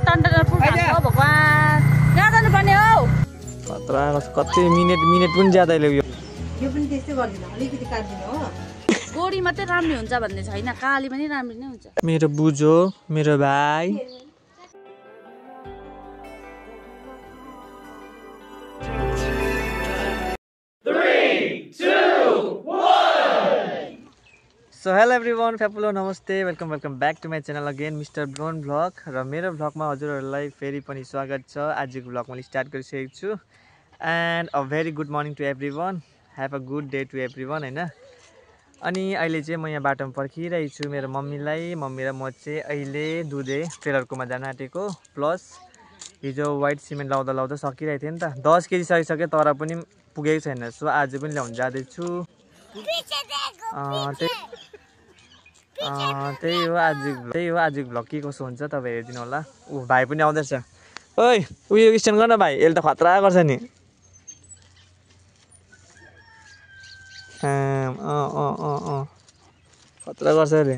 टन्टनपुर हो भगवान कहाँ जानु पर्ने हौ खतरा कति मिनेट पनि ज्यादा ल्यायो यो पनि त्यस्तै गर्दिन अलिकति काट्दिनु हो गोडी मात्रै राम्रो हुन्छ भन्ने छैन काली पनि राम्रो नै हुन्छ मेरो बुजो मेरो भाइ सो हेलो एभ्रीवन फ्यापुलो नमस्ते welcome back to my channel again mister ब्लोन भ्लग र मेरो भ्लगमा हजुरहरूलाई फेरि पनि स्वागत छ आजको भ्लग मैले स्टार्ट गरिसकेको छु and a very good morning to everyone have a good day to everyone हैन अनि अहिले चाहिँ म यहाँ बाटोमा पर्खिरहेको छु मेरो मम्मीलाई मम्मी र म चाहिँ अहिले दुधे टेलरकोमा जान आँटेको प्लस हिजो व्हाइट सिमेन्ट लाउँदा सकिरहेको थियो नि त 10 केजी सकिसक्यो तर पनि पुगेको छैन सो आज पनि ल्याउन जाँदैछु त्यही हो आजको भ्लग के कसो हुन्छ तपाईँ हेरिदिनु होला ऊ भाइ पनि आउँदैछ ओइ उयो स्ट्यान्ड गर्न भाइ यसले त खतरा गर्छ नि खतरा गर्छ अरे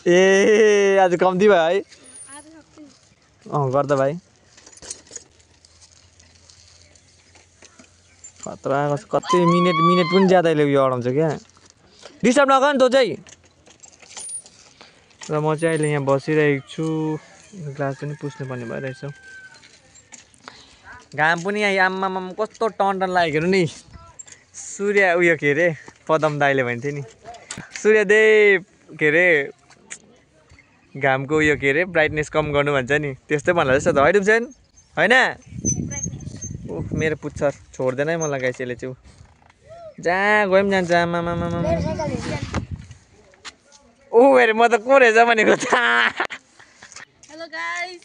ए आज कम्ती भयो है गर्दा भाइ खतरा गर्छ कति मिनेट पनि ज्यादा ल्यायो अडाउँछ क्या डिस्टर्ब नगर नि तँ चाहिँ र म चाहिँ अहिले यहाँ बसिरहेको छु ग्लास पनि पुस्नुपर्ने भइरहेछ घाम पनि यहाँ आम्मामा कस्तो टन लागेको नि सूर्य उयो के अरे पदम दाइले भन्थ्यो नि सूर्यदेव के अरे घामको उयो के अरे ब्राइटनेस कम गर्नु भन्छ नि त्यस्तै भन्ला जस्तो त है डुब्छन् होइन मेरो पुच्छर छोड्दैन है मलाई गाइस यसले चाहिँ जहाँ गए पनि जान्छ आमामा ऊ हेरे म त को रहेछ भनेको त हेलो गाइस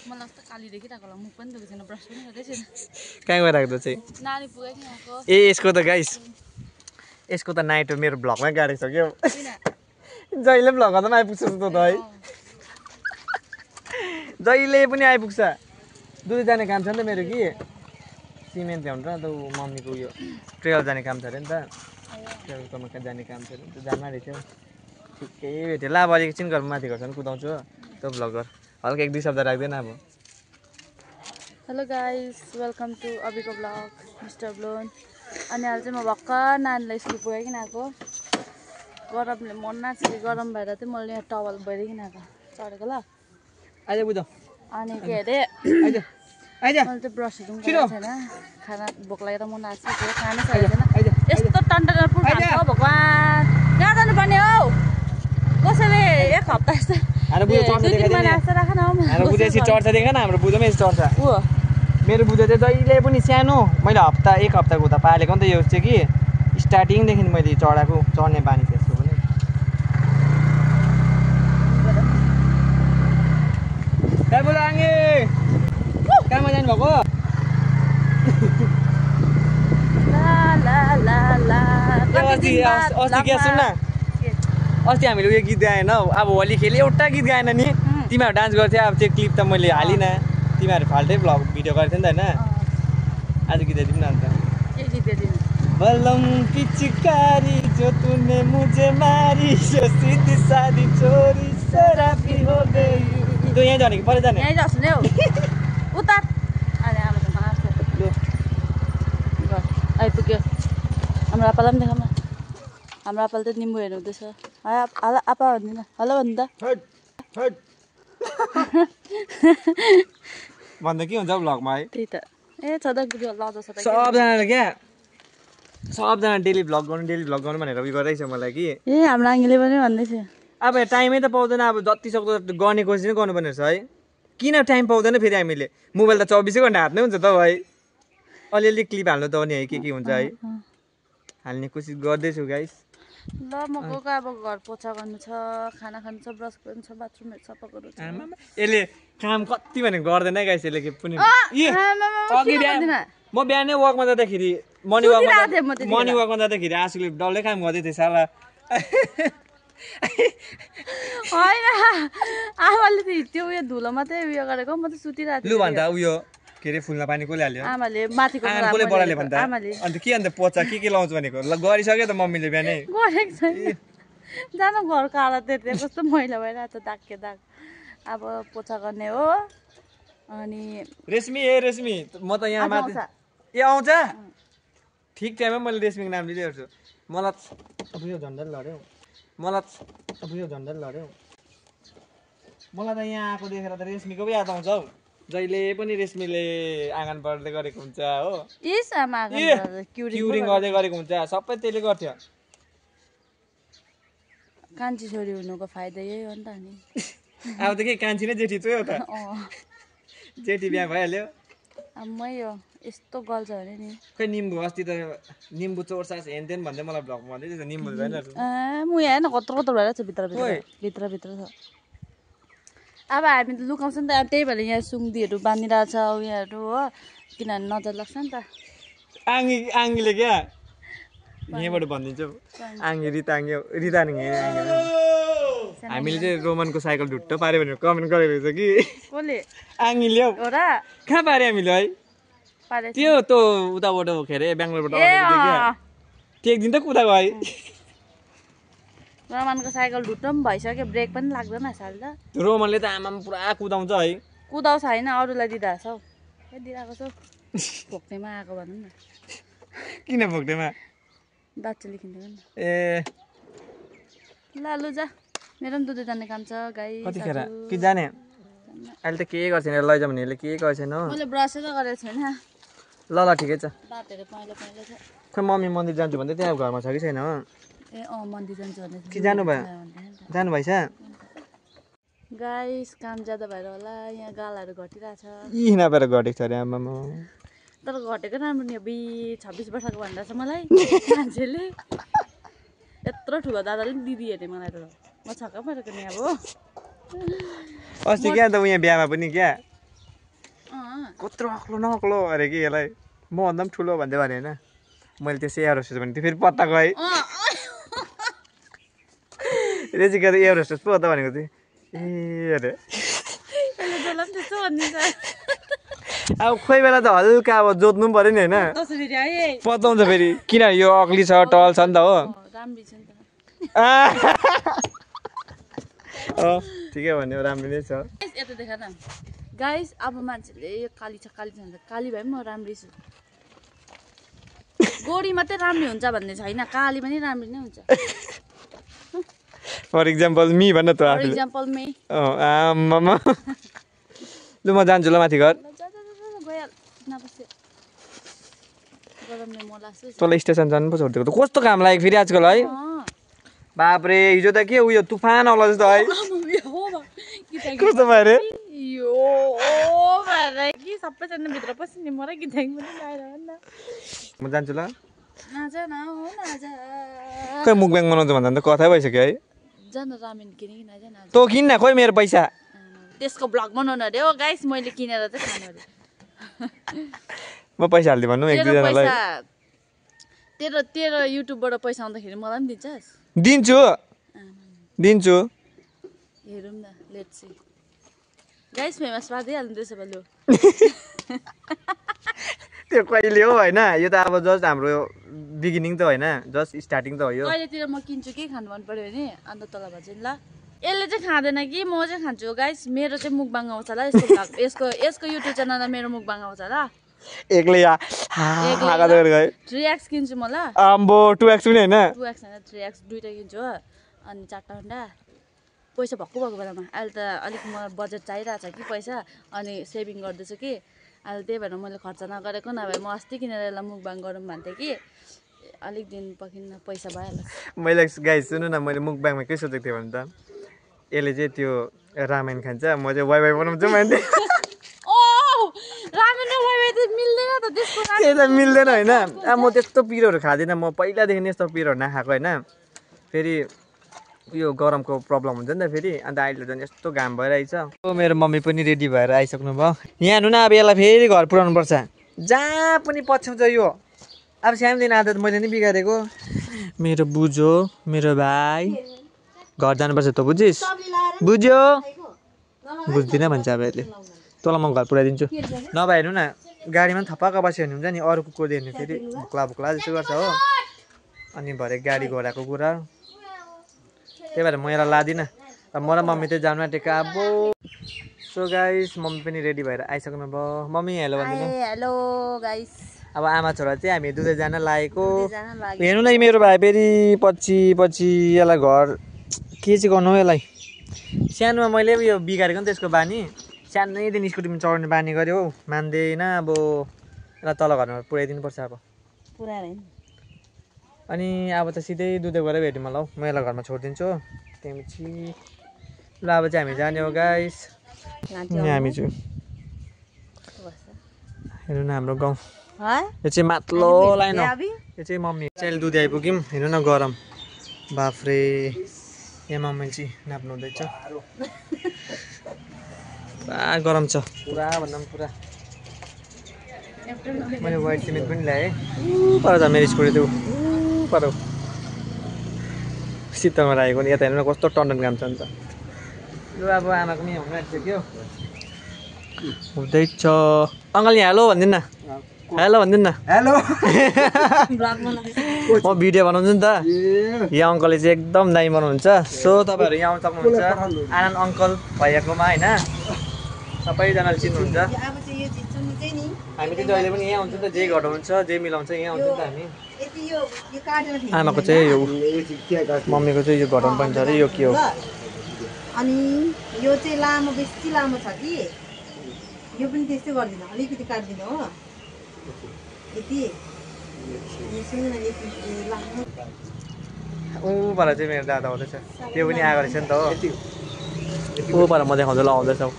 मलाई त काली देखिरहेको होला मुख पनि दुखेको छैन ब्रस पनि गर्दै छैन कहाँ गइरहेको चाहिँ नानी पुगेको यहाँको ए यसको त गाइस यसको त नाइट हो मेरो भ्लगमै गाडेको छ क्या जहिले भ्लग गर्दा पनि आइपुग्छ त है जहिले पनि आइपुग्छ दुध जाने काम छ नि त मेरो कि सिमेन्ट ल्याउनु र त मम्मीको उयो ट्रेल जाने काम छ अरे नि त ट्रेलकोमा जाने काम छ अरे नि त जानु रहेछ ठिकै भेट्यो ल अब अलिक एकछिन घर माथि घरसम्म कुदाउँछु हो त्यो भ्लगर हल्का 1-2 शब्द राख्दैन अब हेलो गाइस वेलकम टु अबिको ब्लग मिस्टर ब्लोन अनि अहिले चाहिँ म भर्खर नानीलाई स्कुल पुगाइकन आएको गरमले मन नाच्यो गरम भएर चाहिँ मैले यहाँ टवल भइदिकन आएको चढेको ल आइज बुझ अनि के अरे आइज आइज मैले चाहिँ ब्रसहरू पनि गरेको छैन खाना भोक लागेर म नाच्छु खानै सकेको छैन यस्तो टन्टनपुर खान्छ हो भगवान कहाँ जानु पर्ने हौ कसैले एक हप्ता जस्तो चढ्छ देख न हाम्रो बुझोमै चढ्छ मेरो बुझो चाहिँ जहिले पनि सानो मैले एक हप्ताको उता पालेको नि त यो चाहिँ कि स्टार्टिङदेखि मैले चढाएको चढ्ने बानी त्यसको पनि कहाँमा जानुभएको अस्ति हामीले उयो गीत गाएन अब होली खेले एउटा गीत गाएन नि तिमीहरू डान्स गर्थ्यो अब त्यो क्लिप त मैले हालिनँ तिमीहरू फाल्टै भ्लग भिडियो गरेको थियो नि त होइन आज गीत दिउँ न अन्त बलम पिचकारी जो तूने मुझे मारी जो सीधी सादी छोरी शराबी हो गई तो यहीँ जाने कि पर जाने यहीँ जान्छु नि हौ उता अनि आमा त मार्छ आइपुग्यो हाम्रो आप्पालाई पनि देखाउँ न हाम्रो आप्पाले त निम्बु हेर्नु हुँदैछ आपा भन्दिनँ हेलो भन्नु त भन्दा के हुन्छ भ्लगमा है त्यही त ए छँदा लज छ सबजनाले क्या सबजना डेली भ्लग गर्नु भनेर उयो गरिरहेछ मलाई कि ए हाम्रो आङ्गीले पनि भन्दैछ अब टाइमै त पाउँदैन अब जति सक्दो गर्ने कोसिस नै गर्नुपर्ने रहेछ है किन टाइम पाउँदैन फेरि हामीले मोबाइल त 24 घन्टा हातमै हुन्छ त है अलिअलि क्लिप हाल्नु त हो नि है के हुन्छ है हाल्ने कोसिस गर्दैछु गाइस ल म गएको अब घर पोछा गर्नु छ खाना खानु छ ब्रस गर्नु छ बाथरुमहरू सफा गर्नु छ यसले काम कति भने गर्दैन है गाइस यसले के पनि म बिहानै वकमा जाँदाखेरि मर्निङ वकमा जाँदाखेरि आँसुले डल्लै काम गर्दै थिएँ साला होइन आमाले त त्यो उयो धुलो मात्रै उयो गरेको म त सुतिरहेको थिएँ लु भन्दा उयो के अरे फुलमा पानी कसले हाल्यो आमाले माथिको कसले बढाले भन्दा अन्त के अन्त पोचा के लाउँछ भनेको ल गरिसक्यो त मम्मीले बिहानै गरेको छैन जानु घरको हालत हेर्दै कस्तो मैला भइरहेको छ दाग के दाग अब पोछा गर्ने हो अनि रेशमी म त यहाँ माथि ए आउँछ ठिक टाइममा मैले रेशमीको नाम लिइरहेको छु मलाई अब यो झन्डा लड्यो मलाई त यहाँ आएको देखेर त रेशमीको पो याद आउँछ हौ जहिले पनि रेशमीले आँगन बढ्दै गरेको हुन्छ हो इस आमा क्युरिङ गर्दै गरेको हुन्छ सबै त्यसले गर्थ्यो कान्छी छोरी हुनुको फाइदा यही हो नि त नि अब त के कान्छी नै जेठी चोयो त जेठी बिहा भइहाल्यो अब मै हो यस्तो गल्छ भने नि खै निम्बु अस्ति त निम्बु चोर्सास हेनतेन भन्दै मलाई भ्लगमा भन्दै थियो निम्बु छैन म हेर्न कत्रो कत्रो भइरहेको छ भित्र छ अब हामी त लुकाउँछ नि त अब त्यही भएर यहाँ सुङ्दीहरू बाँधिरहेको छ उयोहरू हो किनभने नजर लाग्छ नि त आङ्गीले क्या यहाँबाट भनिदिन्छु आङ्गी रिता हामीले चाहिँ रोमनको साइकल ढुट्ट पार्यो भनेर कमेन्ट गरेको रहेछ कि कसले आङ्गीले हौ कहाँ पार्यो हामीले है त्यो त उताबाट के अरे बेङ्गलोरबाट त्यो एक दिन त कुदाको है रोमनको साइकल ढुट्ट पनि भइसक्यो ब्रेक पनि लाग्दैन साल त रोमनले त आमामा पुरा कुदाउँछ है कुदाउँछ होइन अरूलाई दिइरहेको छौ दिइरहेको छौ भोक्नेमा आएको भनौँ न किन भोक्नेमा बाच्चा लेखिँदैन नि ए ल लु जा मेरो पनि दुध जाने काम छ गाई कतिखेर कि जाने अहिले त के गर्छ नि लैजाउँ भने यसले के गर्छ छैन मैले ब्रसै त गरेको छैन ल ठिकै छ दाँतहरू पहेँलो पहेँलो छ खै मम्मी मन्दिर जान्छु भन्दै त्यहाँ घरमा छ कि छैन हो ए मन्दिर जान्छु भने कि जानुभयो जानुभएछ गाइस काम ज्यादा भएर होला यहाँ गालाहरू घटिरहेछ यी नभएर घटेको छ अरे आमामा तर घटेको राम्रो नि 26 वर्षको भनिरहेछ मलाई मान्छेले यत्रो ठुलो दादाले पनि दिदी हेर्ने मलाई त म छक्क परेको नि अब अस्ति क्या त उहाँ बिहामा पनि क्या कत्रो अक्लो नक्लो अरे कि यसलाई म भन्दा पनि ठुलो भन्दै भने होइन मैले त्यो एयर होस्टेस भने त्यो फेरि पत्ता गएँ रेजिका त एयर होस्टेस पो हो त भनेको थिएँ ए अरे अब खोइ बेला त हल्का अब जोत्नु पनि पऱ्यो नि होइन पताउँछ फेरि किन यो अग्ली छ टल छ नि त हो ठिकै भन्यो राम्रो नै छ यता देख न गाइस अब मान्छेले यो काली छ भन्छ काली भए पनि म राम्रै छु गोरी मात्रै राम्रो हुन्छ भन्ने छैन काली पनि राम्रो नै हुन्छ फर इक्जाम्पल मी भन्न त फर इक्जाम्पल मी आमामा लु म जान्छु ल माथि घर तँलाई स्टेसन जानु पो छोडिदिएको त कस्तो काम लाग्यो फेरि आजकल है बापरे हिजो त के उयो तुफान आउला जस्तो है कस्तो भयो अरे म जान्छु ल खै मुखब्याङ बनाउँछु भन्दा त कथा भइसक्यो है तँ किन्न खोइ मेरो पैसा त्यसको ब्लग बनाउनु अरे हो गाइस मैले किनेर चाहिँ खानु अरे म पैसा हाल्दै भन्नु एक दुईजनालाई तेरो युट्युबबाट पैसा आउँदाखेरि मलाई पनि दिन्छस् दिन्छु हेरौँ न लेट्स सी गाइस फेमस पार्दिहाल्नु त्यसो भए लु त्यो कहिले हो होइन यो त अब जस्ट हाम्रो बिगिनिङ त होइन जस्ट स्टार्टिङ त हो यो कहिलेतिर म किन्छु के खानु मन पर्यो भने अन्त तल भन्छ नि ल यसले चाहिँ खाँदैन कि म चाहिँ खान्छु गाइस मेरो चाहिँ मुखबाङ आउँछ ल यसको युट्युब च्यानलमा मेरो मुखबाङ आउँछ ल एक्लै 3x किन्छु म ल आम्बो 2x पनि हैन 2x हैन 3x दुईटा किन्छु हो अनि 4टा अन्डा पैसा भएको बेलामा अहिले त अलिक म बजेट चाहिरहेछ कि पैसा अनि सेभिङ गर्दैछु कि अहिले त्यही भएर मैले खर्च नगरेको नभए म अस्ति किनेर यसलाई मुखबाङ गरौँ भन्थेँ कि अलिक दिन पकिन्न पैसा भइहाल्छ मैले गाइस सुन्नु न मैले मुखबाङमा के सोचेको थिएँ भने त यसले चाहिँ त्यो रामेन खान्छ म चाहिँ वाइ बनाउँछु भन्थे मिल्दैन होइन अब म त्यस्तो पिरोहरू खाँदिनँ म पहिलादेखि यस्तो पिरोहरू नखाएको होइन फेरि यो गरमको प्रब्लम हुन्छ नि त फेरि अन्त अहिले झन् यस्तो घाम भइरहेछ मेरो मम्मी पनि रेडी भएर आइसक्नु भयो यहाँ हेर्नु न अब यसलाई फेरि घर पुऱ्याउनु पर्छ जहाँ पनि पछ्याउँछ यो अब सानोदेखि आदत मैले नै बिगारेको मेरो बुझो मेरो भाइ घर जानुपर्छ त बुझिस् बुझ्यो बुझ्दिनँ भन्छ अब यसले तँलाई म घर पुऱ्याइदिन्छु नभए हेर्नु न गाडीमा पनि थपक्क बस्यो भने हुन्छ नि अरू कुकुर देख्यो भने फेरि भुक्ला जस्तो गर्छ हो अनि भरे गाडी घोडाको कुरा त्यही भएर म यसलाई लादिनँ र म र मम्मी चाहिँ जानु आँटेको अब। सो गाइस मम्मी पनि रेडी भएर आइसक्नु भयो। मम्मी हेलो भनिदिनु। हेलो गाइस, अब आमा छोरा चाहिँ हामी दुधै जान लागेको। जान लाग्यो। हेर्नु न मेरो भाइ फेरि पछि यसलाई घर के चाहिँ गर्नु हो यसलाई। सानोमा मैले यो बिगारेको नि त्यसको बानी, सानैदेखि स्कुटीमा चढ्ने बानी गऱ्यो हौ, मान्दैन। अब यसलाई तल घरमा पुऱ्याइदिनुपर्छ अब। अनि अब त सिधै दुधै गएर भेट्यौँ होला हौ, म यसलाई घरमा छोडिदिन्छु हो। त्यहाँपछि ल अब चाहिँ हामी जाने हो गाइस। हामी चाहिँ हेर्नु न हाम्रो गाउँ, यो चाहिँ माथिल्लो लाइन हो। यो चाहिँ मम्मी चाहिँ दुध आइपुग्यौँ। हेर्नु न गरम, बाफ्रे। यहाँ मम्मी चाहिँ नाप्नु हुँदैछ। पुरा गरम छ, पुरा भन्दा पनि पुरा। मैले वाइट सिमेन्ट पनि ल्याएँ। पर छ मेरो स्कुटी त्यो पर शीतलमा राखेको नि। यता हेर्नु न कस्तो टन्डन काम छ नि त। लु अब आमाको पनि हुनु आँटिसक्यो, हुँदैछ। अङ्कल यहाँ हेलो भनिदिनु न, हेलो भनिदिनु न। हेलो म भिडियो बनाउँछु नि त। यहाँ अङ्कलले चाहिँ एकदम दामी बनाउनुहुन्छ। सो तपाईँहरू यहाँ आउनु सक्नुहुन्छ आनन्द अङ्कल भैयाकोमा होइन, सबैजनाले चिन्नुहुन्छ। हामी चाहिँ जहिले पनि यहाँ आउँछ नि त, जे घटाउँछ जे मिलाउँछ यहाँ आउँछ नि त हामी। आमाको चाहिँ यो, मम्मीको चाहिँ यो घटाउनु पनि छ अरे। यो के हो? अनि यो चाहिँ लामो, बेसी लामो छ कि यो पनि त्यस्तै गर्दिनँ, अलिकति काट्दिनँ हो। यति ऊ पर चाहिँ मेरो दादा आउँदैछ, त्यो पनि आएको रहेछ नि त हो। ऊ पर म देखाउँदै ल आउँदैछौ,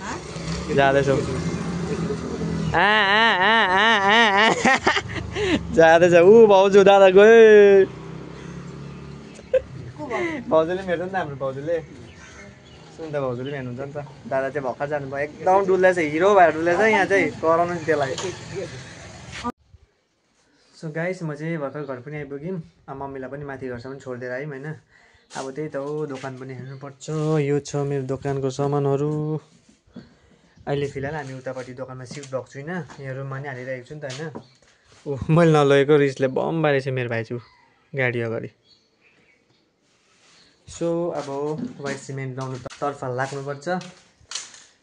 जाँदैछौ। जाँदैछ ऊ भाउजू, दादा गयो। भाउजूले पनि हेर्नु नि त, हाम्रो भाउजूले, सुन्दा भाउजूले पनि हेर्नुहुन्छ नि त। दादा चाहिँ भर्खर जानुभयो, एकदम डुल्दैछ, हिरो भएर डुल्दैछ यहाँ चाहिँ, कराउनु नि त्यसलाई। सो गाइस म चाहिँ भर्खर घर पनि आइपुग्यौँ। अब मम्मीलाई पनि माथि घरसम्म छोडिदिएर आयौँ होइन। अब त्यही त हो, दोकान पनि हेर्नुपर्छ। यो छ मेरो दोकानको सामानहरू। अहिले फिलहाल हामी उतापट्टि दोकानमा सिफ्ट भएको छुइनँ, यहाँ रुममा नि हालिरहेको छु नि त होइन। ओह मैले नलगेको रिसले बम बारेछ मेरो भाइ छु गाडी अगाडि। सो अब वाइट सिमेन्ट लाउनु तर्फ लाग्नुपर्छ।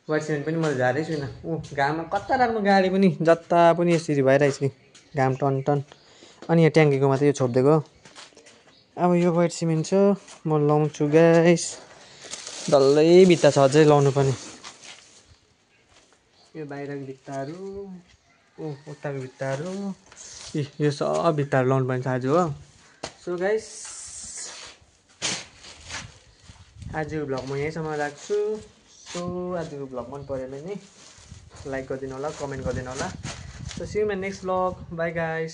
वाइट सिमेन्ट पनि मैले झारेको छुइनँ। घाममा कता राख्नु गाडी पनि, जता पनि यसरी भइरहेछ घाम टन टन। अनि यहाँ ट्याङ्कीको मात्रै यो छोपिदिएको। अब यो वाइट सिमेन्ट छ, म लाउँछु गाइस। डल्लै भित्ता छ अझै लाउनु पनि। यो बाहिरको भित्ताहरू, उताको भित्ताहरू, यो सब भित्ताहरू लाउनु पर्ने छ आज हो। सो गाइस आजको भ्लग म यहीँसम्म राख्छु। सो आजको भ्लग मन पऱ्यो भने लाइक गरिदिनु होला, कमेन्ट गरिदिनु होला। So see you in my next vlog. Bye guys.